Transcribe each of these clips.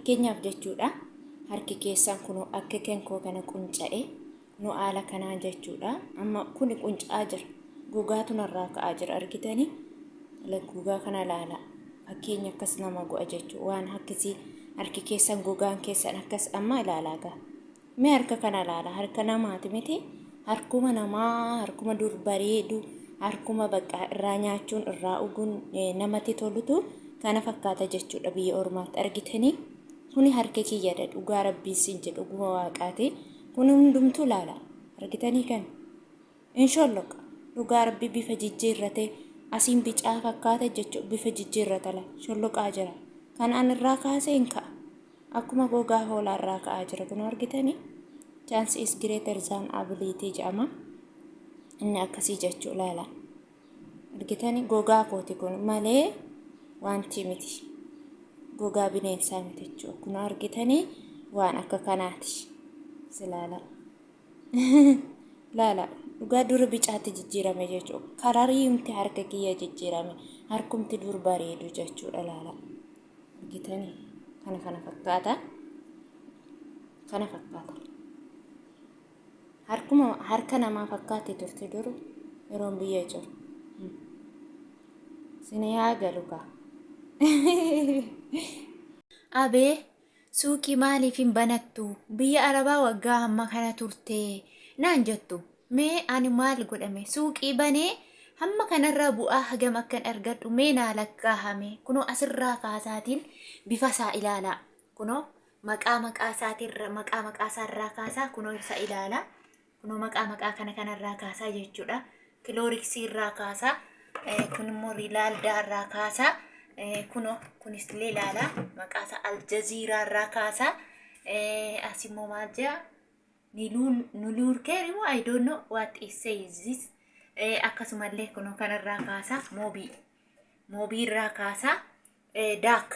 Fakkeenyaaf jechuudha harki keessan kunoo akka kan koo kana qunca'e kunoo haala kanaan jechuudha. Amma kuni qunca'aa jira. Gogaatu narraa ka'aa jira argitanii? Gogaa kana ilaala. Fakkeenya akkas nama go'a jechuudha. Waan akkasii harki keessan gogaan keessan akkas amma ilaalaa gaa. Mee harka kana ilaala. Harka namaati miti. Harkuma namaa, harkuma dur bareedu, harkuma bakka irraa nyaachuun irraa dhuguun namatti tolutu kana fakkaata jechuudha biyya ormaatti argitanii. Kuni harka kiyyadha dhugaa rabbiin siin jedhu dhuguma waaqaati. Kun hundumtuu ilaala. Argitanii kan hin sholloqa. Dhugaa rabbii bifa jijjiirrate asiin bicaa fakkaata jechuudha bifa jijjiirrata la sholloqaa jira. Kan an irraa kaasee hin ka'a. Akkuma gogaa hoolaa irraa ka'aa jira kun argitanii. Chance is greater than ability jedhama. Inni akkasii jechuu ilaala. Argitanii gogaa kooti kun malee wanti miti. Gogaa bineensaa miti jechuudha. Kun argitanii waan akka kanaati. Silaala. Laala dhugaa dura bicaatti jijjiirame jechuudha. Karariimti harka kiyya jijjiirame. Harkumti dur bareedu jechuudha laala. Argitanii kana kana fakkaata. Kana fakkaata. Harkuma harka namaa fakkaatti turte dur yeroon biyya jiru. Sini haa galu kaa. Abee suuqii maaliif hin banattu? Biyya Arabaa waggaa hamma kana turte naan jettu. Mee ani maal godhame? Suuqii banee hamma kanarraa bu'aa hagam akkan argadhu mee naa lakkaahame. Kunoo asirraa kaasaatiin bifa isaa ilaalaa. Kunoo maqaa maqaa isaatirra maqaa maqaa isaarraa kaasaa kunoo isa ilaalaa. Kunoo maqaa maqaa kana kanarraa kaasaa jechuudha. Kilooriksii irraa kaasaa. Kun immoo Rilaaldaa irraa kaasaa. Kunoo kunis illee ilaalaa. Maqaa isaa Aljaziiraa irraa kaasaa. As immoo maal jedha? Niluur keeri moo I don't know what it says this. Akkasumallee kunoo kanarraa kaasaa moobii. Moobii irraa kaasaa. Daak.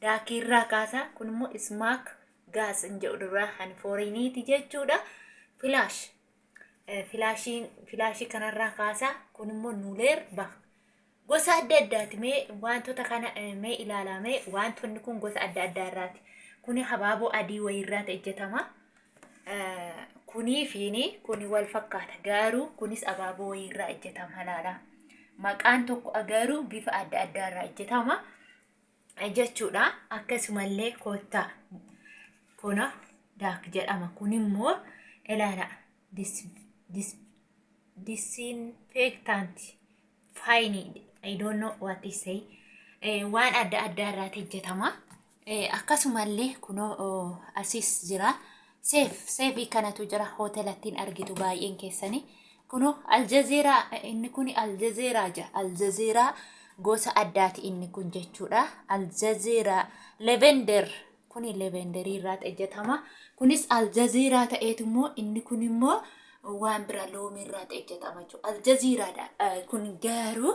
Daakii irraa kaasaa. Kun immoo ismaak gaas hin jedhu duraa kan fooriiniiti jechuudha. Filaash. Filaashiin filaashii kanarraa kaasaa. Kun immoo nuuleer ba. Gosa adda addaati. Mee wantoota kana mee ilaalaa mee wantoonni kun gosa adda addaa irraati. Kuni habaaboo adii wayiirraati hojjetama. Kunii fi kuni wal fakkaata. Garuu kunis abaaboo wayiirraa hojjetama laala. Maqaan tokko garuu bifa adda addaa irraa hojjetama jechuudha. Akkasumallee koottaa kuna daak jedhama. Kun immoo ilaala disinfectant fine, I don't know what is say, waan adda addaa irraati hojjetama. Akkasumallee kunoo asis jira. Seef seefii kanatu jira hoteelattiin argitu baay'een keessanii. Kunoo Aljazeeraa inni kun Aljazeeraa jira. Aljazeeraa gosa addaati inni kun jechuudha. Aljazeeraa lavender kuni lavenderii irraa hojjetama. Kunis Aljazeeraa ta'eetu immoo inni kun immoo waan bira loomii irraa hojjetama jechuudha. Aljazeeraadha kun garuu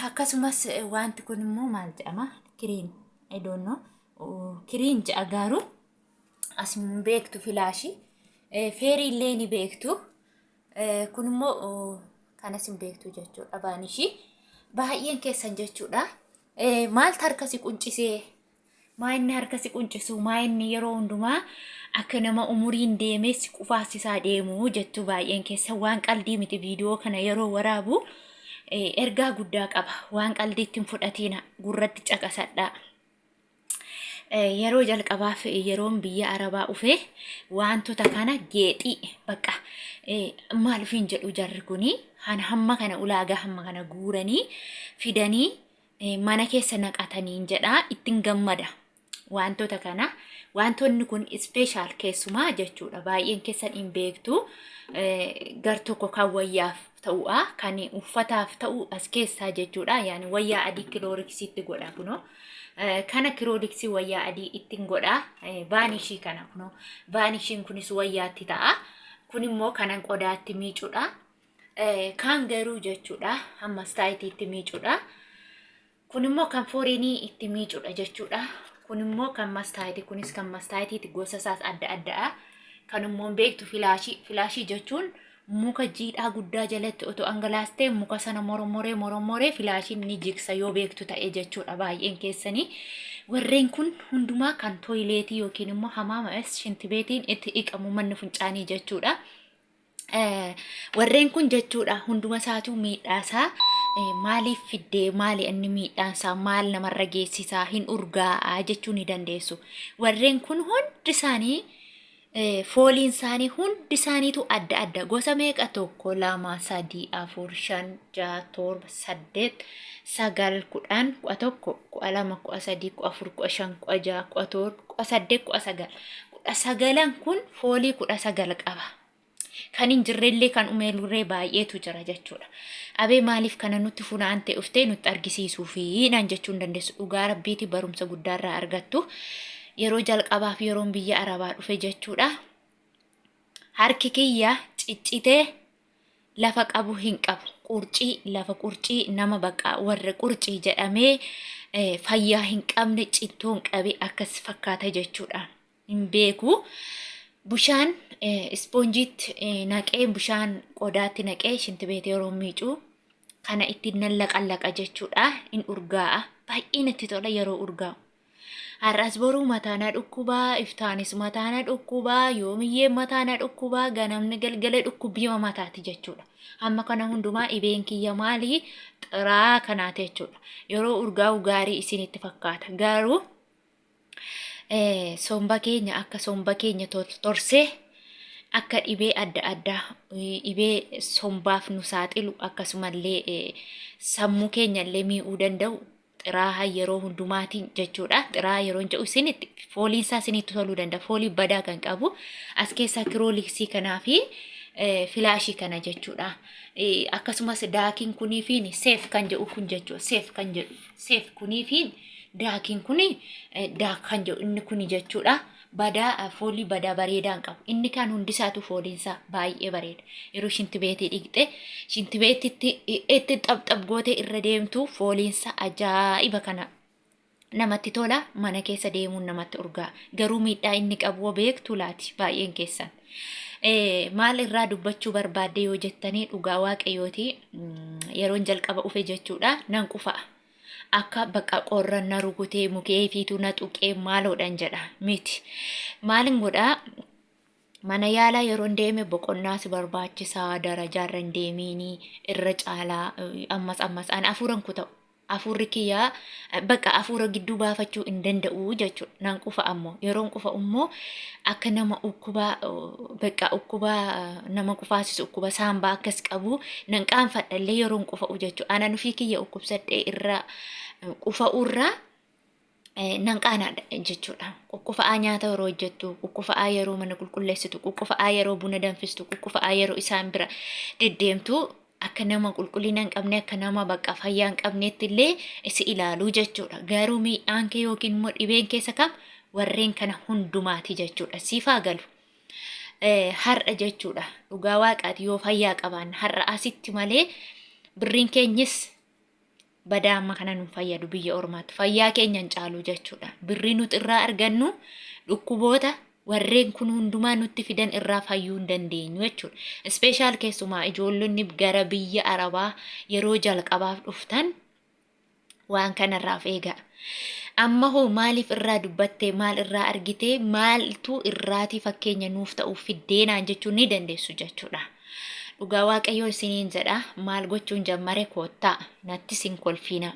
akkasumas wanti kun immoo maal jedhama? Cream, I don't know. Cream jedha garuu as hin beektu filaashii. Feerii illee ni beektu. Kun immoo kanas hin beektu jechuudha baanishii. Baay'een keessan jechuudha. Maaltu harka si quncisee? Maa inni harka si quncisu? Maa inni yeroo hundumaa akka nama umuriin deemee si qufaasisaa deemu jettu baay'een keessan. Waan qaldii miti, viidiyoo kana yeroo waraabu ergaa guddaa qaba. Waan qaldiitti hin fudhatiina, gurratti caqasadhaa. Yeroo jalqabaaf yeroon biyya Arabaa dhufe wantoota kana geexii bakka maal ofiin jedhu jarri kuni hamma kana ulaagaa hamma kana guuranii fidanii mana keessa naqatanii jedha ittiin gammada. Wantoota kana wantoonni kun special keessumaa jechuudha baay'een keessan hin beektu. Gar tokko kan wayyaaf ta'uudha kan uffataaf ta'u as keessaa jechuudha. Yaani wayyaa adii kilooriksiitti godha kunoo. Kana kilooriksii wayyaa adii ittiin godha. Vaanishii kana kunoo vaanishiin kunis wayyaatti ta'a. Kun immoo kanan qodaatti miicuudha. Kaan garuu jechuudha ammas taayitiitti miicuudha. Kun immoo kan fooriinii itti miicuudha jechuudha. Kun immoo kan mastaayiti, kunis kan mastaayitiiti, gosa isaas adda adda'a. Kan immoo beektu filaashii. Filaashii jechuun muka jiidhaa guddaa jalatti otoo angalaastee muka sana mormoree mormoree filaashiin ni jigsa yoo beektu ta'e jechuudha baay'een keessanii. Warreen kun hundumaa kan toileetii yookiin immoo hamaama shintibeetiin itti dhiqamu manni fincaanii jechuudha. Warreen kun jechuudha hunduma isaatu miidhaasaa maaliif fiddee, maali inni miidhaansaa, maal namarra geessisaa, hin urgaa'aa jechuu ni dandeessu. Warreen kun hundi isaanii fooliin isaanii hundi isaaniitu adda adda. Gosa meeqa? 1, 2, 3, 4, 5, 6, 7, 8, 9, 10, 11, 12, 13, 14, 15, 16, 17, 18, 19. 19n kun foolii 19 qaba. Kan hin jirrellee kan umeelurree baay'eetu jira jechuudha. Abee, maaliif kana nutti funaante dhuftee nutti argisiisuu fi naan jechuu hin dandeessu. Dhugaa rabbiiti, barumsa guddaarraa argattu. Yeroo jalqabaaf yeroon biyya Arabaa dhufe jechuudha. Harki kiyya ciccitee lafa qabu hin qabu. Qurcii lafa qurcii nama baqa warra qurcii jedhamee fayyaa hin qabne cittoon qabe akkas fakkaata jechuudha. Hin beeku. Bishaan ispoonjiitti naqee, bishaan qodaatti naqee shintibeetii yeroo miicuu kana ittiin nan laqallaqa jechuudha. In urgaa'a. Baay'ee natti tola yeroo urgaa'u. Har'as boruu mataa na dhukkubaa, iftaanis mataa na dhukkubaa, yoomiyyee mataa na dhukkubaa, ganamni galgala dhukkubbiima mataati jechuudha. Amma kana hundumaa dhibeen kiyya maali? Xiraa kanaati jechuudha. Yeroo urgaa'u gaarii isinitti fakkaata. Garuu somba keenya akka somba keenya torsee akka dhibee adda addaa, dhibee sombaaf nu saaxilu, akkasumallee sammuu keenya illee miidhuu danda'u xiraaha yeroo hundumaatiin jechuudha. Xiraaha yeroo jedhu isinitti fooliin isaa isinitti toluu danda'a. Foolii badaa kan qabu as keessaa kirooliksii kanaa fi filaashii kana jechuudha. Akkasumas daakiin kunii fi seef kan jedhu kun jechuudha. Seef kan jedhu seef kunii fi daakiin kuni daak kan jedhu inni kuni jechuudha. Badaa foolii badaa bareedaa hin qabu. Inni kaan hundisaatu fooliinsaa baay'ee bareeda. Yeroo shintibeetii dhiqxe shintibeetitti itti xapxap gootee irra deemtu fooliinsa ajaa'iba kana namatti tola, mana keessa deemuun namatti urgaa. Garuu miidhaa inni qabu hoo beektu laati baay'een keessan? Maal irraa dubbachuu barbaadde yoo jettanii, dhugaa waaqayyooti, yeroon jalqaba ufe jechuudha nan qufa'a. Akka bakka qorra na rukutee mukeefiitu na tuqee maaloodhan jedha miti. Maalin godhaa, mana yaalaa yeroon deeme boqonnaa si barbaachisaa, darajaarra hin deemiini irra caalaa ammas ammas an afuuran kuta'u. Afuurri kiyyaa bakka afuura gidduu baafachuu hin danda'u jechuudha. Nan qufa ammoo yeroon qufa immoo akka nama ukkubaa bakka ukkubaa nama qufaasisu, ukkuba saambaa akkas qabu nan qaanfadha illee yeroon qufa'u jechuudha. Anan ofii kiyya ukkubsadhee irra qufa'urraa nan qaanadha jechuudha. Quqqufa'aa nyaata yeroo hojjettu, quqqufa'aa yeroo mana qulqulleessitu, quqqufa'aa yeroo buna danfistu, quqqufa'aa yeroo isaan bira deddeemtu akka nama qulqullina hin qabne, akka nama bakka fayyaa hin qabneetti illee si ilaaluu jechuudha. Garuu miidhaan kee yookiin immoo dhibeen keessa kam warreen kana hundumaati jechuudha. Siif haa galu. Har'a jechuudha. Dhugaa waaqaati, yoo fayyaa qabaanne har'a asitti malee birriin keenyis badaa amma kana nu fayyadu biyya ormaatti fayyaa keenya hin caalu jechuudha. Birrii nuti irraa argannu dhukkuboota warreen kun hundumaa nutti fidan irraa fayyuu hin dandeenyu jechuudha. Ispeeshaal keessumaa ijoollonni gara biyya Arabaa yeroo jalqabaaf dhuftan waan kanarraa of eegaa. Amma hoo maaliif irraa dubbatte, maal irraa argite, maaltu irraatii fakkeenya nuuf ta'uuf fiddeenaan jechuun ni dandeessu jechuudha. Dhugaa waaqayyoo isiniin jedha, maal gochuun jammare koottaa nattis hin kolfiina.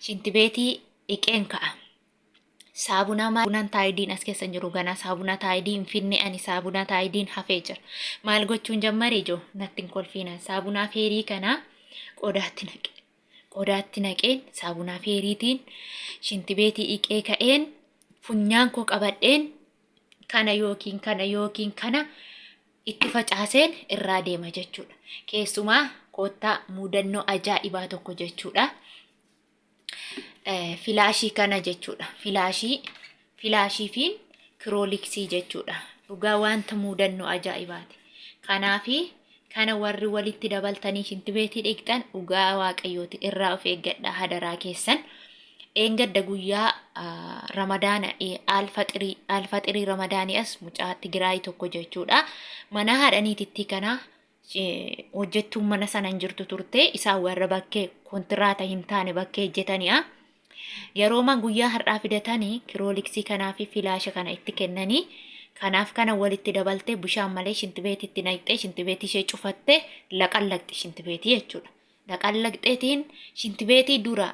Shintibeetii dhiqeen ka'a. Saabunaa maal taayidiin as keessa hin jiru, ganaa saabunaa taayidii hin finne, ani saabunaa taayidiin hafee jira. Maal gochuun jammare ijoo, natti hin kolfiina. Saabunaa feerii kanaa qodaatti naqe. Qodaatti naqeen saabunaa feeriitiin shintibeetii dhiqee ka'een funyaan koo qabadheen kana yookiin kana yookiin kana itti facaaseen irraa deema jechuudha. Keessumaa koottaa mudannoo ajaa'ibaa tokko jechuudha. Filaashii kana jechuudha. Filaashii fi kirooliksii jechuudha. Dhugaa wanta mudannoo ajaa'ibaati. Kanaafi kana warri walitti dabaltanii shintibeetii dhiqxan, dhugaa waaqayyooti irraa of eeggadha hadaraa keessan. Dheengadda guyyaa Ramadaana alfaxirii Ramadaanii as mucaa Tigraay tokko jechuudha. Mana haadha niitittii kanaa hojjettuun mana sana hin jirtu turte, isaan warra bakkee kontiraata hin taane bakkee hojjetani'a. Yerooman guyyaa har'aa fidatanii kirooliksii kanaa fi filaasha kana itti kennanii kanaaf kana walitti dabaltee bishaan malee shintibeetitti naqxee shintibeetii ishee cufattee laqallaqxi shintibeetii jechuudha. Laqallaqxeetiin shintibeetii dura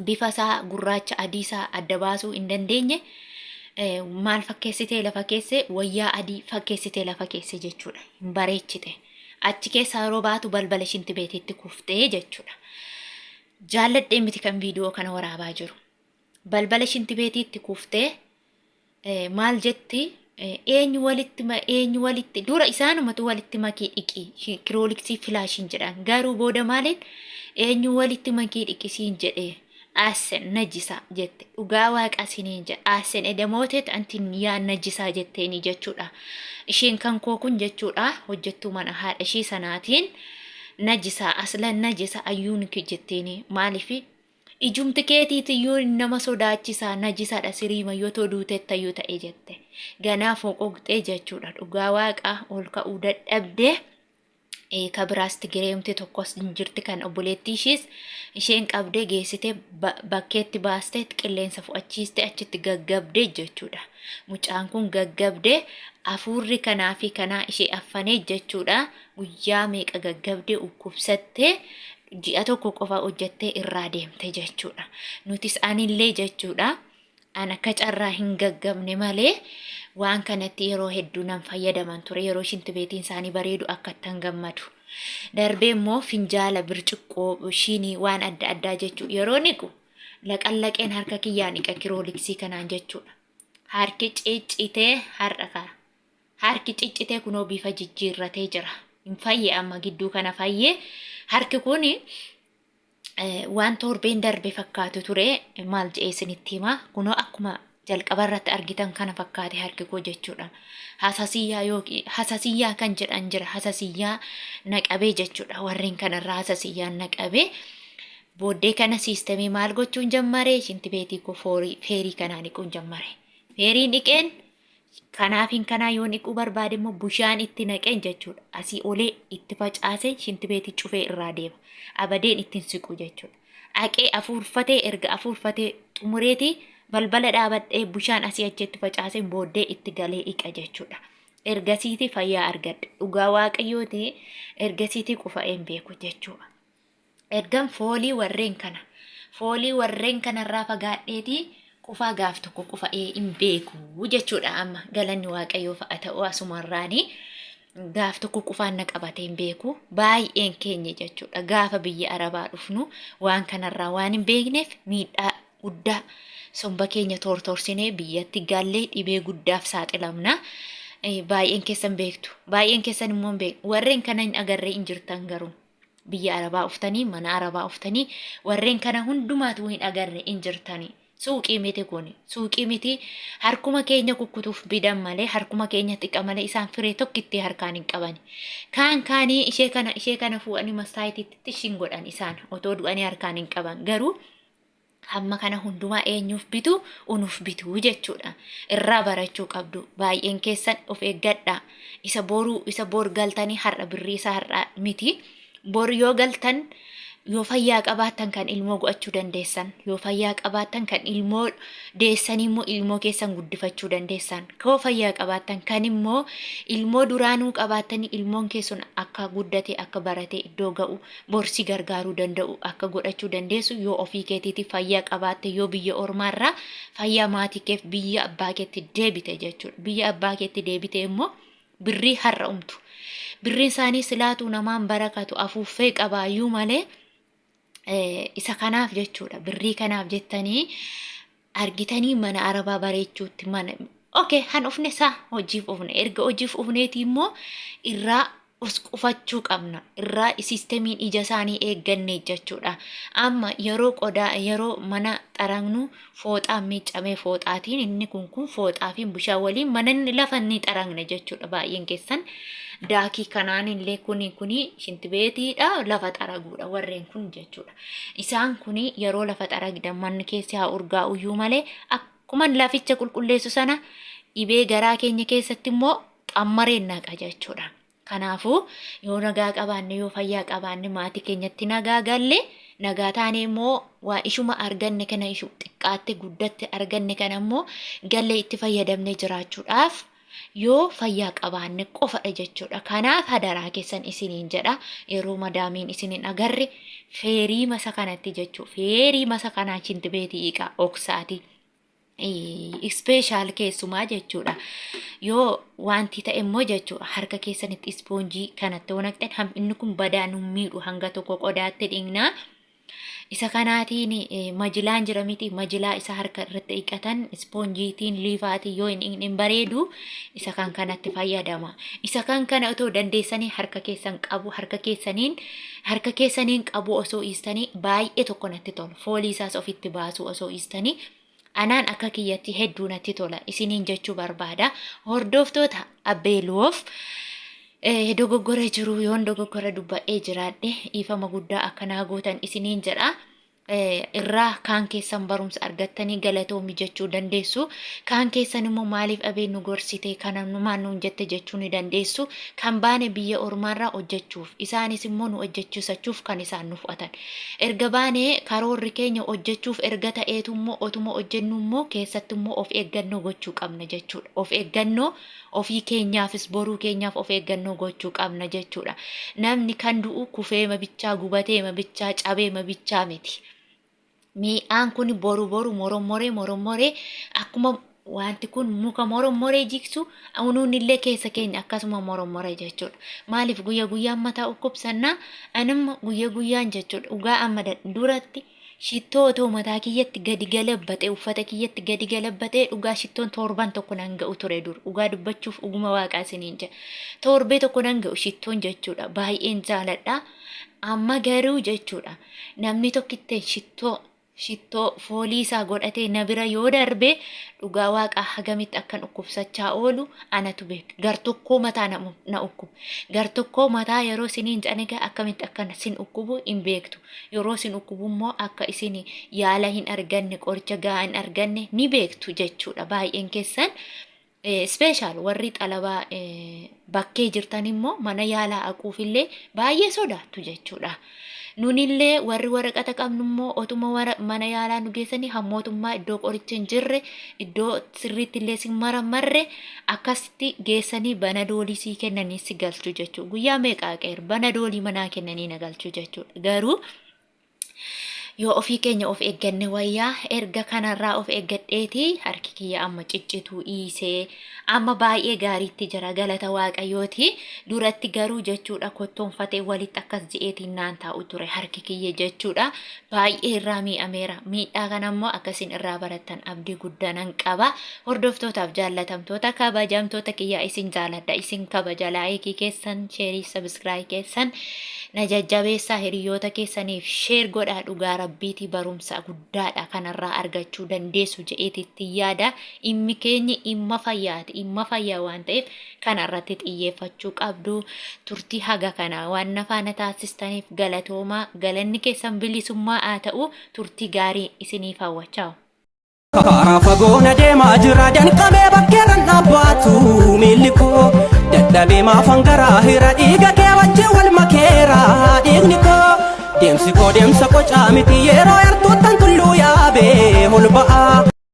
bifa isaa gurraacha adii isaa adda baasuu hin dandeenye maal fakkeessitee lafa keesse wayyaa adii fakkeessitee lafa keesse jechuudha. Hin bareechite. Achi keessaa yeroo baatu balbala shintibeetiitti kuftee jechuudha. Jaalladhee miti kan viidiyoo kana waraabaa jiru. Balbala shintibeetiitti kuftee maal jetti eenyu walitti eenyu walitti dura isaanumatu walitti makii dhiqi kirooliksii filaashiin jedhan garuu booda maaliin eenyu walitti makii dhiqisiin jedhee assen najisa jette dhugaa waaqa siniin jedha assen edamooteet antiin yaa najisaa jetteeni jechuudha isheen kan koo kun jechuudha hojjettuu mana haadha ishii sanaatiin najisa aslan najisa ayyuun jetteeni maaliif Ijumti keetiitiyyuu nama sodaachisaa najisadha siriima yoo duutettayyuu ta'e jette. Ganaa foqoqxee jechuudha. Dhugaa waaqaa ol ka'uu dadhabdee ka biraas Tigireemti tokkos hin jirti kan obboleettii ishees isheen qabdee geessitee bakkeetti baastee qilleensa fu'achiiste achitti gaggabdee jechuudha. Mucaan kun gaggabdee hafuurri kanaa fi kanaa ishee affanee jechuudha. Guyyaa meeqa gaggabdee dhukkubsattee ji'a tokko qofa hojjettee irraa deemte jechuudha. Nutis anillee jechuudha. An akka carraa hin gaggabne malee waan kanatti yeroo hedduu nan fayyadaman ture. Yeroo shintibeetiin isaanii bareedu akka ittan gammadu. Darbee immoo finjaala, birciqqoo, shinii waan adda addaa jechuudha. Yeroo niqu laqallaqeen harka kiyyaan dhiqa kirooliksii kanaan jechuudha. Harki ciccitee har'a kaa. Harki ciccitee kunoo bifa jijjiirratee jira. Hin fayye amma gidduu kana fayyee harki kun waan torbeen darbe fakkaatu ture maal jedhee isinitti hima. Kunoo akkuma jalqaba irratti argitan kana fakkaate harki koo jechuudha. Hasasiyyaa yookiin hasasiyyaa kan jedhan jira. Hasasiyyaa naqabee jechuudha. Warreen kanarraa hasasiyyaan naqabee booddee kana siistemii maal gochuun jammare shintibeetii koo feerii kanaan dhiquun jammare. Feeriin dhiqeen Kanaafin kanaa yoo dhiquu barbaade immoo bushaan itti naqeen jechuudha. Asii olee itti facaasee shintibeetii cufee irraa deema. Abadeen ittiin siqu jechuudha. Aqee afuurfatee erga afuurfatee xumureetii balbala dhaabadhee bushaan asii achi itti facaaseen booddee itti galee dhiqa jechuudha. Ergasiitii fayyaa argadhe. Dhugaa waaqayyooti ergasiitii qufa'een beeku jechuudha. Ergan foolii warreen kana foolii warreen kanarraa fagaadheetii qufaa gaaf tokko qufa'ee hin beeku jechuudha amma galanni waaqayyoof haa ta'u asumarraanii gaaf tokko qufaan na qabatee hin beeku baay'een keenya jechuudha gaafa biyya arabaa dhufnu waan kanarraa waan hin beekneef miidhaa guddaa somba keenya toortoorsinee biyyatti gallee dhibee guddaaf saaxilamna. Baay'een keessan beektu baay'een keessan immoo hin beeknu warreen kana hin agarree hin jirtan garuu. Biyya arabaa uftanii mana arabaa uftanii warreen kana hundumaatu hin agarre hin jirtanii. Suuqii miti kun suuqii miti harkuma keenya kukkutuuf bidan malee harkuma keenya xiqa malee isaan firee tokkitti harkaan hin qaban. Kaan kaanii ishee kana ishee kana fuudhanii mastaayitiitti tishin godhan isaan otoo du'anii harkaan hin qaban garuu hamma kana hundumaa eenyuuf bitu unuuf bitu jechuudha. Irraa barachuu qabdu. Baay'een keessan of eeggadha. Isa boruu isa bor galtanii har'a birrii isaa har'a miti. Bor yoo galtan yoo fayyaa qabaattan kan ilmoo go'achuu dandeessan. Yoo fayyaa qabaattan kan ilmoo deessanii immoo ilmoo keessan guddifachuu dandeessan. Yoo fayyaa qabaattan kan immoo ilmoo duraanuu qabaattanii ilmoon keessan akka guddate akka barate iddoo ga'u borsi gargaaruu danda'u akka godhachuu dandeessu yoo ofii keetiitiif fayyaa qabaatte yoo biyya ormaarraa fayyaa maatii keef biyya abbaa keetti deebite jechuudha. Biyya abbaa keetti deebite immoo birrii har'a umtu. Birriin isaanii silaatuu namaan barakatu afuuffee qabaayyuu malee isa kanaaf jechuudha. Birrii kanaaf jettanii argitanii mana arabaa bareechuutti mana okay han ufne isaa hojiif ufne erga hojiif ufneeti immoo irraa us qufachuu qabna irraa siistemiin ija isaanii eegganne jechuudha. Amma yeroo qodaa yeroo mana xaragnu fooxaan miiccamee fooxaatiin inni kun kun fooxaa fi bishaan waliin mana inni lafa inni xaragna jechuudha baay'een keessan daakii kanaan illee kuni kuni shintibeetiidha lafa xaraguudha warreen kun jechuudha. Isaan kuni yeroo lafa xaragdan manni keessi haa urgaa'uyyuu malee akkuma laficha qulqulleessu sana dhibee garaa keenya keessatti immoo xammareen naqa jechuudha. Kanaafuu yoo nagaa qabaanne yoo fayyaa qabaanne maatii keenyatti nagaa galle Nagaa taanee immoo waa ishuma arganne kana ishu xiqqaatte guddatte arganne kana immoo gallee itti fayyadamnee jiraachuudhaaf yoo fayyaa qabaanne qofadha jechuudha. Kanaaf hadaraa keessan isiniin jedha yeroo madaamiin isin hin agarre feerii masa kanatti jechuu feerii masa kanaa shinti beetii hiiqaa oksaati. Ispeeshaal keessumaa jechuudha. Yoo wanti ta'e immoo jechuudha harka keessanitti ispoonjii kanatti yoo naqxan inni kun badaa nu miidhu hanga tokko qodaatti dhiqnaa. Isa kanaatiin majilaan jira miti majilaa isa harka irratti dhiqatan ispoonjiitiin liifaatiin yoo hin dhiqne hin bareedu isa kan kanatti fayyadama. Isa kan kana otoo dandeessanii harka keessan qabu harka keessaniin harka keessaniin qabu osoo dhiistanii baay'ee tokko natti tola. Foolii isaas ofitti baasuu osoo dhiistanii anaan akka kiyyatti hedduu natti tola isiniin jechuu barbaada. Hordoftoota Abbeeloof dogoggora jiru yoon dogoggora dubbadhee jiraadhe dhiifama guddaa akkanaa gootan isiniin jedha. Irraa kaan keessan barumsa argattanii galatoomi jechuu dandeessu. Kaan keessan immoo maaliif dhabee nu gorsite kana numaan nuun jette jechuu ni dandeessu. Kan baane biyya ormaarraa hojjechuuf isaanis immoo nu hojjechiisachuuf kan isaan nu fudhatan. Erga baanee karoorri keenya hojjechuuf erga ta'eetu immoo otuma hojjennu immoo keessatti immoo of eeggannoo gochuu qabna jechuudha. Of eeggannoo ofii keenyaafis boruu keenyaaf of eeggannoo gochuu qabna jechuudha. Namni kan du'u kufeema bichaa gubateema bichaa cabeema bichaa miti. Mi'aan kun boru boru morommoree morommoree akkuma wanti kun muka morommoree jigsu unuun illee keessa keenya akkasuma morommoree jechuudha. Maaliif guyya guyyaan mataa dhukkubsannaa anamma guyya guyyaan jechuudha. Dhugaa amma duratti shittoo otoo mataa kiyyatti gadi galabbatee uffata kiyyatti gadi galabbatee dhugaa shittoon torban tokko nan ga'u ture dur dhugaa dubbachuuf dhuguma waaqaa isiniin jedha. Torbee tokko nan ga'u shittoon jechuudha. Baay'een jaaladha. Amma garuu jechuudha namni tokkitteen shittoo shittoo foolii isaa godhatee na bira yoo darbe dhugaa waaqaa hagamitti akkan dhukkubsachaa oolu anatu beeka. Gartokkoo mataa na dhukkuba. Gartokkoo mataa yeroo isiniin jedhan egaa akkamitti akkan sin dhukkubu hin beektu. Yeroo isin dhukkubu immoo akka isin yaala hin arganne qoricha gahaa hin arganne ni beektu jechuudha baay'een keessan. Special warri xalabaa bakkee jirtan immoo mana yaalaa haquufillee baay'ee sodaattu jechuudha. Nunillee warri waraqata qabnu immoo otuma mana yaalaa nu geessanii hammootummaa iddoo qorichi hin jirre iddoo sirriitti illee si maramarre akkasitti geessanii banadoolii sii kennanii si galchu jechuudha. Guyyaa meeqa haqeera banadoolii manaa kennanii na galchu jechuudha. Garuu yoo ofii keenya of eegganne wayyaa erga kanarraa of eeggadheeti harki kiyya amma ciccituu dhiisee amma baay'ee gaariitti jira galata waaqayyooti duratti garuu jechuudha kottoonfatee walitti akkas je'eetiin naan taa'u ture harki kiyya jechuudha baay'ee irraa miidhameera miidhaa kana immoo akkasiin irraa barattan abdii guddaa nan qaba hordoftootaaf jaallatamtoota kabajamtoota kiyyaa isin jaaladha isin kabaja laayikii keessan sheerii sabiskiraayii keessan na jajjabeessaa hiriyoota keessaniif share godhaa dhugaa rabbiitii barumsa guddaadha kanarraa argachuu dandeessu je'eetitti yaada dhimmi keenyi dhimma fayyaati dhimma fayyaa waan ta'eef kanarratti xiyyeeffachuu qabdu turtii haga kana waan na faana taasistaniif galatoomaa galanni keessan bilisummaa haa ta'u turtii gaarii isiniif hawwa chaaw. Karaa fagoo na deemaa jira danqamee bakkeerran dhaabbaatu miilli koo dadhabee maafan garaa hira dhiiga kee wajjin wal makeera dhiigni koo deemsi koo deemsa qocaa miti yeroo yartuuttan tulluu yaabee ol ba'aa.